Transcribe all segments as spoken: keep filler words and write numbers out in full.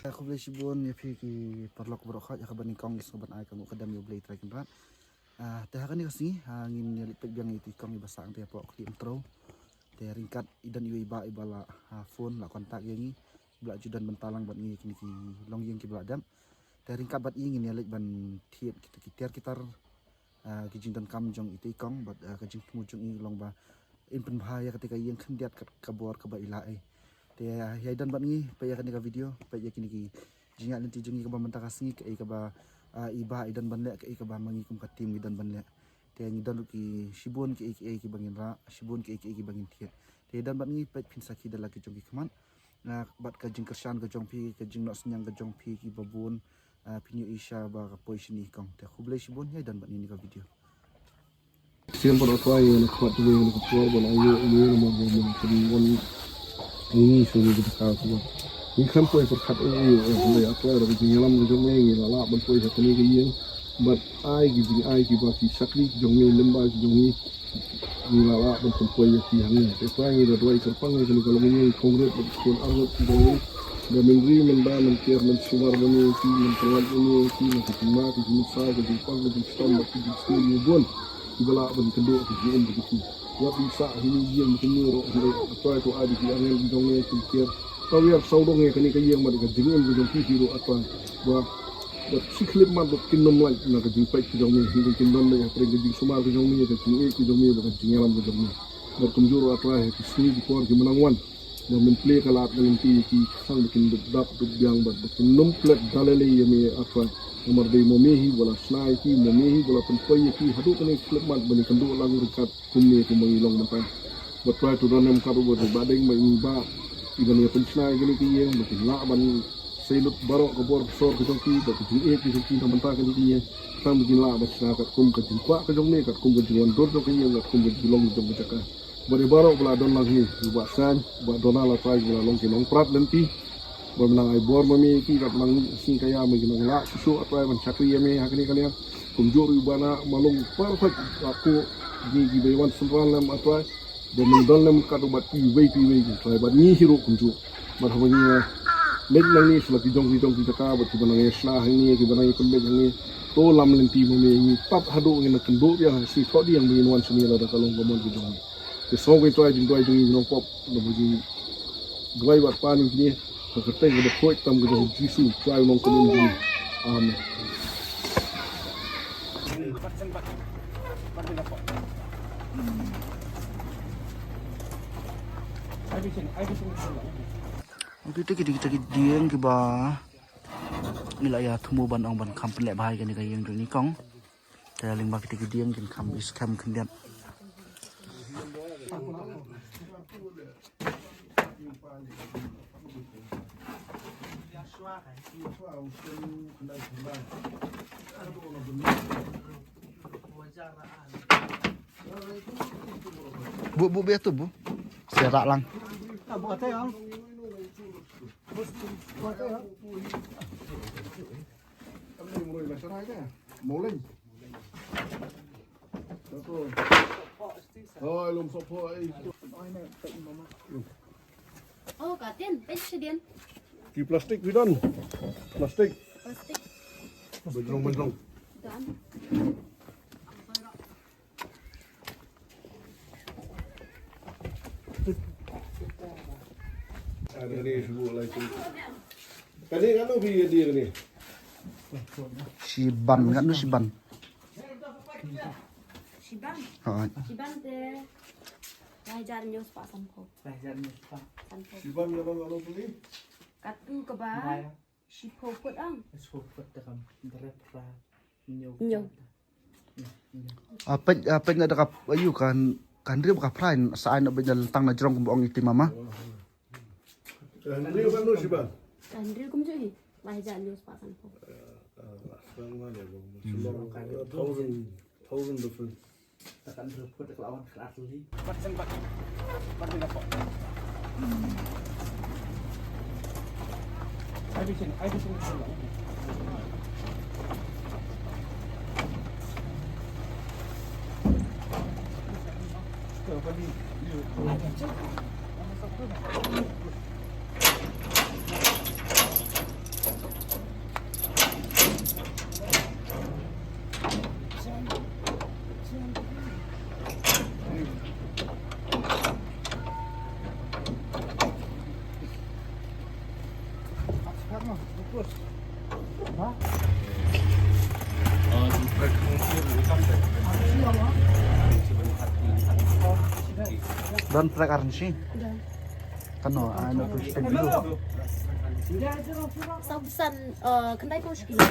Khublei shibun ïa phi ki paralok baroh khoit, ïa kaba nyngkong ngi sngewbha ban ai ka nguh ka dem ïa U Blei Trai Kynrad. Ah, te ha kane ka sngi, ah, ngin ïa leit peit biang ïa i kong iba sah hangtei hapoh Kti Umtrew. Te ryngkat i don iwei i bah iba la, ah, phone la contact ïa ngi. Ba la ju don bynta lang bad ngi kine ki longïing kiba la dep. Te ryngkat bad i ngin ïa leit ban thied kita ki tiar ki tar, ah, ki jingdonkam jong ita i kong bad, ah, ka jingthmu jong i long ba in pynbha ïa kata ka ïing khyndiat kat ka bor kaba i la ai. Te, ah, ïa don bad ngi peit ïa kane ka video, peit ïa kine ki jingïaid lynti jong ngi kaba mynta ka sngi, kaei kaba, ah, i bah i don ban leh, kaei kaba ma ngi kum ka team ngi don ban leh. Te ngi don ruh ki shibun kiei kiei kiba ngin rah, shibun kiei kiei kiba ngin thied. Te don bad ngi peit phin sakhi da la ki jong ki khmat. Ah, bad ka jingkyrshan ka jong phi, ka jingnoh synñiang ka jong phi kiba bun, ah, phin ïohi sha ba ka poi shane i kong. Te khublei shibun, ïa don bad ngi ha kane ka video. Sien bad A Trai ïa na khmat jong ngi na ka por ban ayo ïa na mar ban ban ban ban ngi shu ngi bad ka por. Ngi khlem poi pyrkhat ïa ïa ïa A Trai da ka jingïalam ka jong ngi ngi la lah ban poi ha kane ka ïing. Bad ai ki jingai kiba ki shakri ki jong ngi, lem bad ki jong ngi. Ngi la lah ban pynpoi ïa ki hangne. Te A Trai ngi da duwai kyrpang ïa kane ka longïing, kong rit bad ki khun arngut ki jong ngi. Da mynri mynba mynker mynsumar mynne ïa ki, mynpyllait mynne ïa ki, na ka jingma ka jingmynsaw ka jingpang ka jingshitom bad ka jingsngew ïa bun. Kiba lah ban kynduh ka jingim ka jong ki. Wat ïa sah ha ine i ïing ba kumne ruh hynrei A Trai to ai da ki angel ki jong ngi ki kiar. Tawiar sawdong ïa kane ka ïing bad ka jingim ka jong ki hi ruh A Trai. Ba, ba shi khyllipmat ba kin nym lait na ka jingpeit ka jong ngi, hynrei kin don lait hapdeng ka jingsumar ka jong ngi, ka jingïeit ka jong ngi bad ka jingïalam ka jong ngi. Bad kumjuh ruh A Trai ha ki sngi ki por kiba nang wan. Ba men plie ka lad ka lynti ïa ki khnang ba kin dup dap dup biang bad ba kin nym klet da lei lei ïa me A Trai. Namar dei ma me hi ba la shna ïa ki, ma me hi ba la pynpoi ïa ki haduh kane ka khyllipmat ban ïakynduh lang ryngkat kumne kumba ngi long mynta. Bad A Trai to don ïa me kat ruh bad ba dei ma i bah iban ïa pynshna ïa kane ka ïing ba kin lah ban sei lut baroh ka bor ka sor ka jong ki bad ka jingïeit ka jong ki na bynta kane ka ïing. Khnang ba kin lah ban shna katkum ka jingkwah ka jong me, katkum ka jingwan dur jong ka ïing, katkum ka jinglong jong ka jaka. Bad ïa baroh ba la don lang hi, ïa u Bah Saiñ, u Bah Donald A Trai, ba la long ki nongprat lynti. Ba men nang ai bor ma me ïa ki, kat nang sngi ka ïa me ki nang lah shuh shuh A Trai ban shakri ïa me ha kane ka liang. Kumjuh ruh u Bah Nah Malung Parfait, la kuh ngi kiba ïa wan synran lem A Trai. Ba men don lem kat u bad iwei pa iwei ki A Trai bad ngi hi ruh kumjuh. Bad haba ngi leit nangne sha la ki jong ki jong ki jaka bad kiba nang ïa shna hangne, kiba nang ïa pynbeit hangne. To lam lynti ma me ïa ngi tad haduh ngin nang kynduh biang ha ka sngi thohdieng ba ngin wan shane lada ka long ka mon ka jong ngi. Te sngewbha A Trai jingduwai jong ngi nongpop, naba jingduwai bad pan jong ngi ha ka kyrteng kaba khuid tam ka jong U Jisu Trai U Nongpynim jong ngi. Amen. Kito kita kita ki dieng kiba ngi la ïa thmu ban ong ban kham pynleh bha ïa kane ka ïing jong i kong. Te lyngba kita ki dieng kin kham bit skhem khyndiat. Bu, bu, biar tu, bu. Serak lang. Oh, katin, pet sedian. Ki plastik, pidon. Plastik. Plastik. Bejrong, bejrong. Dan. Kane shu lai tu. Kane ngano phi ïa die kane? Shiban, ngano shiban? Shiban. Ha. Shiban te lai hajar hynñiew spah sanphew. Lai hajar hynñiew spah sanphew. Shiban ngano ngano phi? Katu kaba. Shiphew phut ang. Shiphew phut te kam dre phra hynñiew. Hynñiew. Ah, peit, ah, peit na da ka, ayu kan, kan rip ka phra in sa ai na beit na lyntang na jrong kumba ong iti mama. Kan rip kan nu shiban. Kan rip kumjuh hi. Lai hajar hynñiew spah sanphew. Thousand, thousand difference. Don prek ar nshi? Don. Kano, ano tu stem dulu. Sawphew san, eh, khyndai phew shi kilo.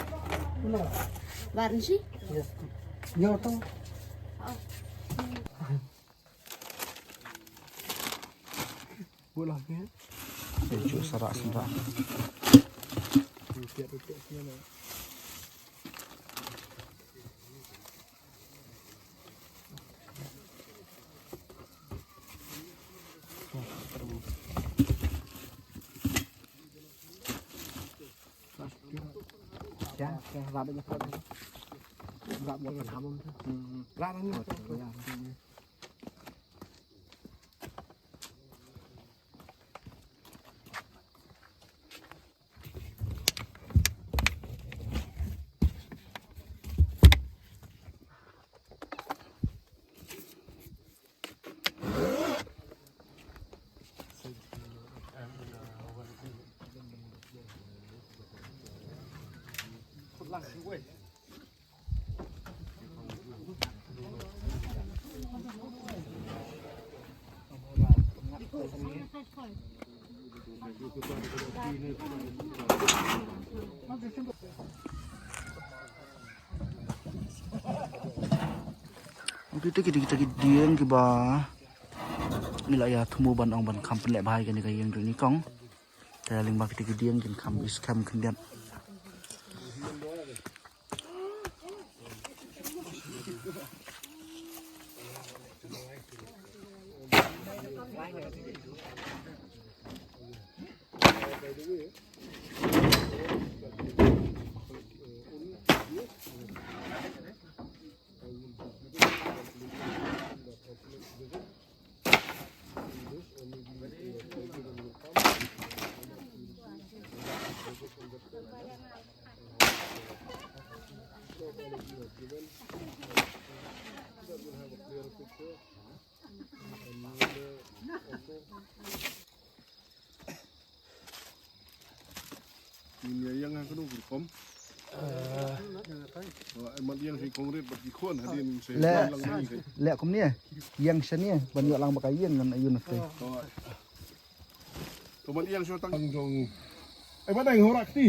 Ba ar nshi? Yes. Nyo to. Buat lah ni. Sejuk sarak sarak. Siap tutup sini lah. Kita kita kita kita dieng kiba ngi la ïa thmu ban ong ban kham pynleh bha ïa kane ka ïing jong ngi kong. Te lyngba kita ki dieng kin kham is kham khyndiat. Ïa ïang ha kano ka rukom? Wa, mat ïang shi kongrit bad ki khun hadien shi leh lang ni. Leh kumne. Ïang shane ban ïoh lang ba ka ïing ngan ïoh na te. To mat ïang shi tang jong. Eh, ba dang hora kti.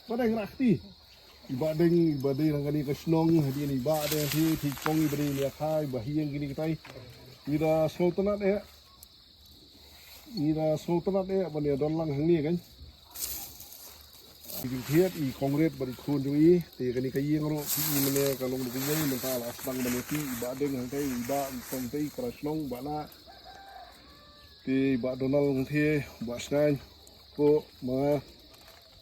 Ba dang hora kti. Iba deng, iba deng rang kane ka shnong hadien iba deng ti ti kong iba deng ïa khai ba hiang kine kitai. Ida sultanat eh. Ngi da sngewtynnat eh ban ïa don lang hangne kan. Ki jingthied i kongret bad i khun jong i te kane ka ïing ruh phi i mane ka long da ka ïing mynta la sdang mane phi i Bah Deng hangtai i Bah Song tei Kra Shnong Bah Na. Te i Bah Donald hangtai Bah Shngain ko ma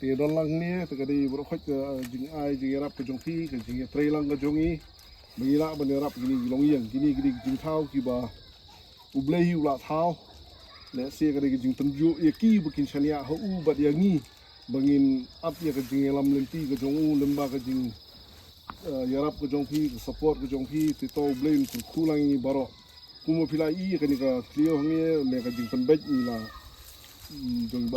Te don lang ne te ka dei baroh khoit ka jingai jingïarap ka jong phi ka jingïatreilang ka jong i. Ba ngi lah ban ïarap kine ki longïing kine ki dei ki jingthaw kiba U Blei hi u la thaw. Lehse ka dei ka jingtynjuh ïa ki ba kin shaniah ha u bad ïa ngi ba ngin ap ïa ka jingïalam lynti ka jong u lyngba ka jing, eh, ïarap ka jong phi ka support ka jong phi te to U Blei un kyrkhu lang ïa ngi baroh. Kumba phi la i kane ka thliew hangne ne ka jingpynbeit ngi la, mm, jong ba.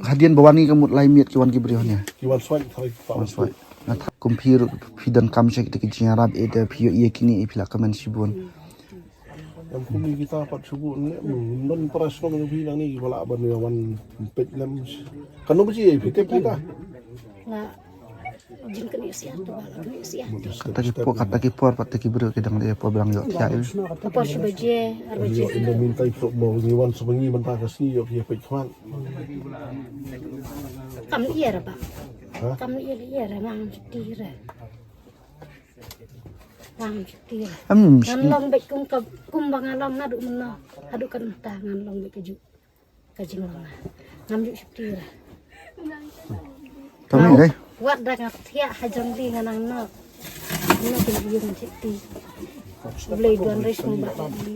Hadien ba wan ngi ka mut lai miet ki wan ki briew hangne. Ki wan swai thrai. Wan swai. Nga thap kum phi ruh phi donkam sha kita ki jingïarap eh te phi ïoh ïa kine eh phi la kmen shibun. Em kum ngi kita pat shibun ne, mm, don para shnong jong phi nangne ki ba lah ban ïa wan peit lem. Kano ba ji eh phi tip kita. Nga jingkynnoh ïa siat tu ba la kynnoh ïa siat. Kata ki por, kata ki por, kata ki briew ki dang dei por ba dang ïoh thiah. Ka por shi baje, ar baje. Ïoh in the meantime so mo ngi wan sa ngi mynta ka sngi ïoh ki peit khmat. Kam ïa ra ba. Ha? Kam ïa ïa ra ngan shakti ra. Ngan shakti ra. Am, ngan long beit kum ka, kum ba ngan long naduh mynno. Haduh kan mynta ngan long beit ka juk. Ka jinglong. Ngam ju shakti ra. Tang ni dei. Wat da nga thiah ha jong li nga nang nok. Nga kin ïeng shakti. Blei duan ris mo ba li.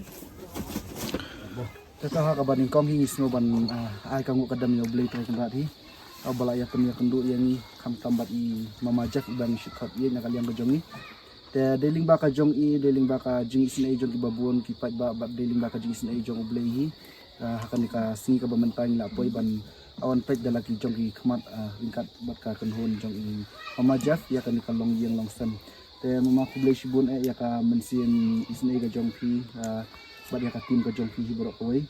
Te ka ha kaba nyngkong hi ngi sngew ban, ah, ai ka nguh ka dem ïa U Blei Trai Kynrad hi. Ïa ba la ïa pynïakynduh ïa ngi khamtam bad i Mama Jeff ban shu khot ïa na ka liang ka jong ngi. Te dei lyngba ka jong i, dei lyngba ka jingisynei jong ki babun ki paidbah bad dei lyngba ka jingisynei jong U Blei hi. Ah, ha kane ka sngi kaba mynta ngi la poi ban wan peit da la ki jong ki khmat, ah, ryngkat bad ka kynhun jong i Mama Jeff ïa kane ka longïing longsem. Te Mama khublei shibun eh ïa ka mynsiem isynei ka jong phi, ah, bad ïa ka team ka jong phi hi baroh kawei.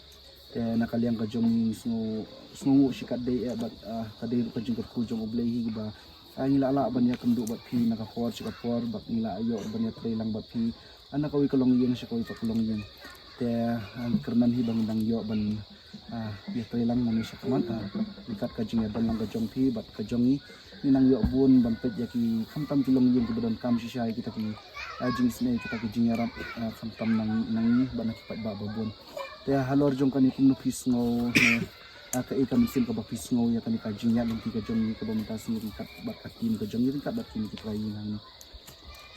Te na ka liang ka jong ngi sngew, sngew shikatdei eh bad, ah, ka dei ruh ka jingkyrkhu jong U Blei hi ba, ah, ngi lah lah ban ïakynduh bad phi na ka por sha ka por bad ngi lah ïoh ban ïatrei lang bad phi, ah, na kawei ka longïing sha kawei pat ka longïing. Te, ah, kyrmen hi ba ngi dang ïoh ban, ah, ïatrei lang nangne shakhmat, ah, ryngkat ka jingïadon lang ka jong phi bad ka jong ngi. Ngi nang ïoh bun ban peit ïa ki khamtam ki longïing kiba donkam shisha ïa kita ki, ah, jingisynei, kita ki jingïarap, ah, khamtam na ngi, na ngi bad na ki paidbah ba bun. Te halor jong kane kumno phi sngew ne, ah, kaei ka mynsiem kaba phi sngew ïa kane ka jingïaid lynti ka jong ngi kaba mynta sngi ryngkat bad ka team ka jong ngi ryngkat bad kine ki trai ngi hangne.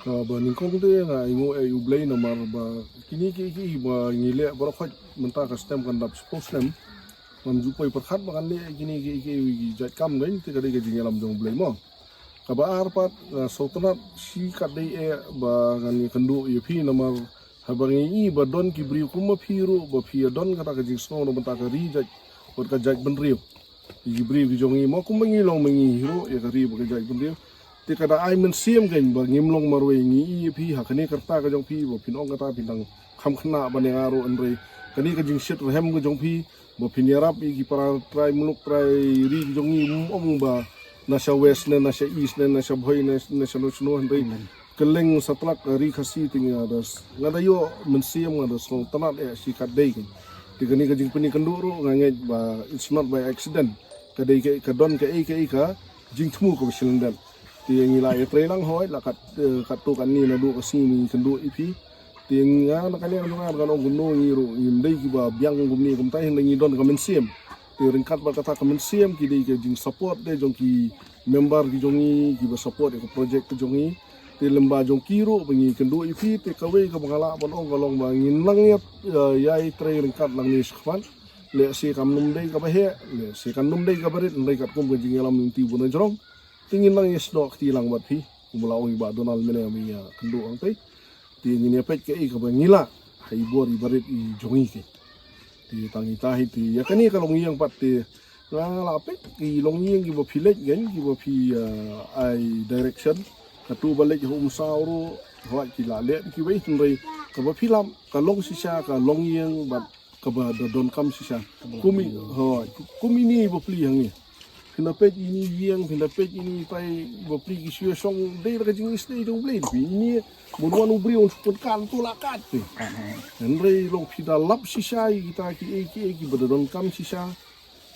Kaba nyngkong te nga ainguh ïa U Blei namar ba kine kiei kiei ba ngi leh baroh khoit mynta ka snem kan dap shiphew snem. Ngam ju poi pyrkhat ba kan leh kine kiei kiei ki jait kam, kan te ka dei ka jingïalam jong U Blei mo. Kaba ar pat, nga sngewtynnat shikatdei eh ba ngan ïakynduh ïa phi namar haba ngi i ba don ki briew kum ma phi ruh ba phi ïadon kata ka jingsngew na bynta ka ri jait bad ka jaitbynriew. Ki briew ki jong ngi mo, kumba ngi long ma ngi hi ruh ïa ka ri bad ka jaitbynriew. Te ka da ai mynsiem kan ba ngim long marwei, ngi i ïa phi ha kane ka rta ka jong phi ba phin ong kata phin dang kham khynnah ban ïa nga ruh, hynrei kane ka jingshit rhem ka jong phi ba phin ïarap ïa ki para trai muluk trai ri ki jong ngi, ym ong ba na sha west ne na sha east ne na sha Bhoi ne na sha no sha no, hynrei kylleng satlak ri Khasi te nga da s-, nga da ïoh mynsiem, nga da sngewtynnat eh shikatdei kan. Te kane ka jingpynïakynduh ruh nga ngeit ba it's not by accident. Ka dei ka, ka don kaei kaei ka jingthmu kaba shyllyndet. Te ngi la ïatrei lang hooid la kat, eh, katto katne naduh ka sngi ngi kynduh ïa phi. Te nga na ka liang jong nga ngan ong kumno, ngi ruh ngim dei kiba biang kumne kumtai, hynrei ngi don ka mynsiem. Te ryngkat bad kata ka mynsiem ki dei ka jingsupport de jong ki member ki jong ngi kiba support ïa ka project ka jong ngi. Te lem bad jong ki ruh ba ngi kynduh ïa phi, te kawei kaba nga lah ban ong ka long ba ngin nang ïa, ïa, ïatrei ryngkat nangne shakhmat. Lehse kam nym dei kaba heh, lehse kam nym dei kaba rit, hynrei katkum ka jingïalam lynti bun na jrong. Te ngin nang ïasnoh kti lang bad phi. Kumba la ong i Bah Donald mynne ba ïakynduh hangtei. Te ngin ïa peit kaei kaba ngi lah ha i bor i barit i jong ngi. Te tang ita hi te ïa kane ka longïing pat te nga la peit ki longïing kiba phi leit kan, kiba phi, ah, ai direction. Katu ba leit ha Umsaw ruh hooid ki la leh kiwei, hynrei kaba phi lap ka long shisha ka longïing bad kaba da donkam shisha. Kum i, hooid, kum ine i bapli hangne. Phin da peit ine i ïing, phin da peit ine i tai bapli ki shu ïashong, dei da ka jingisynei jong U Blei phi. Ine, bun wan u briew un shu pynkan tu la kat phi. Hynrei long phi da lap shisha ïa kita kiei kiei kiba da donkam shisha.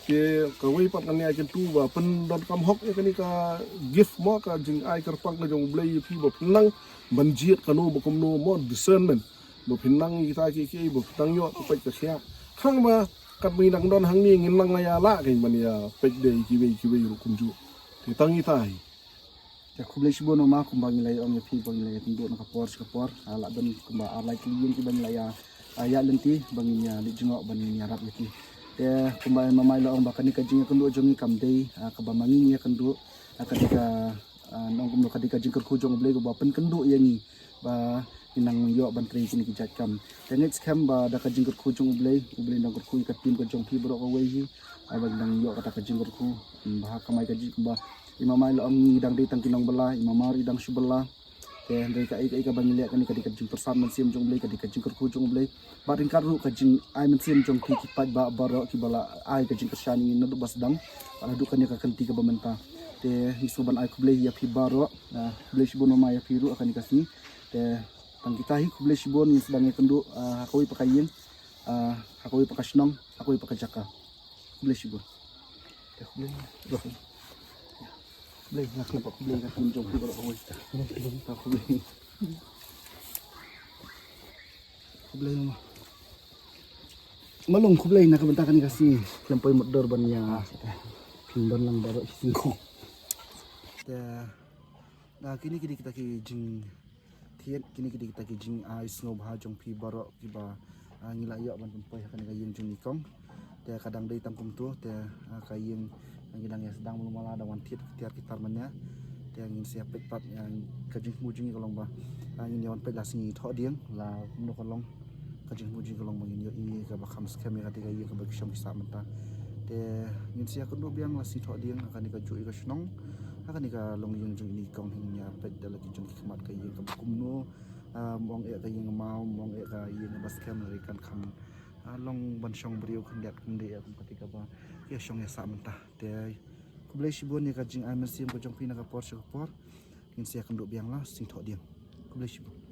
Te kawei pat ngan ïa kyntu ba pyndonkam hok ïa kane ka gift mo, ka jingai kyrpang ka jong U Blei ïa phi ba phin nang ban jied kano ba kumno mo, discernment. Ba phin nang ïa kita kiei kiei ba phin nang ïoh ka peit ka khiah. Khnang ba katba ngi dang don hangne ngin nang la ïa lah kan ban ïa peit de ïa kiwei kiwei ruh kumjuh. Te tang ita hi. Te khublei shibun mama, kumba ngi la ïa ong ïa phi ba ngi la ïa kynduh na ka por sha ka por. Ah, la don kumba ar lai tylli ïing kiba ngi la ïa, ah, ïaid lynti ba ngin ïa leit jngoh ba ngin ïarap ïa phi. Te kumba i mama i la ong ba kane ka jingïakynduh jong ngi kam dei, ah, kaba ma ngi ngi ïakynduh, ah, ka dei ka, ah, nong kumno, ka dei ka jingkyrkhu jong U Blei kaba pynkynduh ïa ngi ba ngin nang ïoh ban trei kine ki jait kam. Te ngeit skhem ba da ka jingkyrkhu jong U Blei, U Blei un nang kyrkhu ïa ka team ka jong phi baroh kawei hi, ah, ba ngin nang ïoh kata ka jingkyrkhu. Hmm, ba ha kamai ka jingkyrkhu ba i mama i la ong ngi dang dei tang ki nongbylla, i mama ruh i dang shu bylla. Te hynrei kaei kaei kaba ngi leh kane ka dei ka jingpyrsad mynsiem jong U Blei, ka dei ka jingkyrkhu jong U Blei. Bad ryngkat ruh ka jingai mynsiem jong phi ki paidbah baroh kiba la ai ka jingkyrshan ïa ngi naduh ba sdang bad haduh kane ka kynti kaba mynta. Te ngi sngewbha ban ai khublei ïa phi baroh. Ah, khublei shibun mama ïa phi ruh ha kane ka sngi. Te tang kita hi, khublei shibun, ngin sdang ïakynduh, ah, ha kawei pat ka ïing, ah, ha kawei pat ka shnong, ha kawei pat ka jaka. Khublei shibun. Te khublei. Khublei, nga khlem pat khublei ka team jong phi baroh kawei. Khublei. Khublei mama. Malung khublei na ka bynta kane ka sngi. Khlem poi mutdur ban ïa pynban lang baroh shi sngewbha. Te, ah, kine ki dei kita ki jingthied, kine ki dei kita ki jingai sngewbha jong phi baroh kiba, ah, ngi la ïoh ban pynpoi ha kane ka ïing jong i kong. Te ka dang dei tang kumtu, te, ah, ka ïing, ah, ngi dang ïa sdang malu mala, dang wan thied ki tiar ki tar mynne. Te ngin sa ïa peit pat, ah, ka jingthmu jong ngi ka long ba, ah, ngin ïa wan peit la sngi thohdieng, la kumno ka long. Ka jingthmu jong ngi ka long ba ngin ïohi kaba kham skhem ïa kata ka ïing kaba ki shong ki sah mynta. Te ngin sa ïa kynduh biang la sngi thohdieng ha kane ka juh ïa ka shnong, ha kane ka longïing jong ine i kong, ngin ïa peit da la ki jong ki khmat ka ïing kaba kumno. Ah, mong ïa ka ïing maw, mong ïa ka ïing ba skhem, lari kan kham, ah, long ban shong briew khyndiat kumdei ïa kum kata kaba ïa shong ïa sah mynta. Te khublei shibun ïa ka jingai mynsiem ka jong phi na ka por sha ka por. Ngin sa ïakynduh biang la sing thoh dieng. Khublei shibun.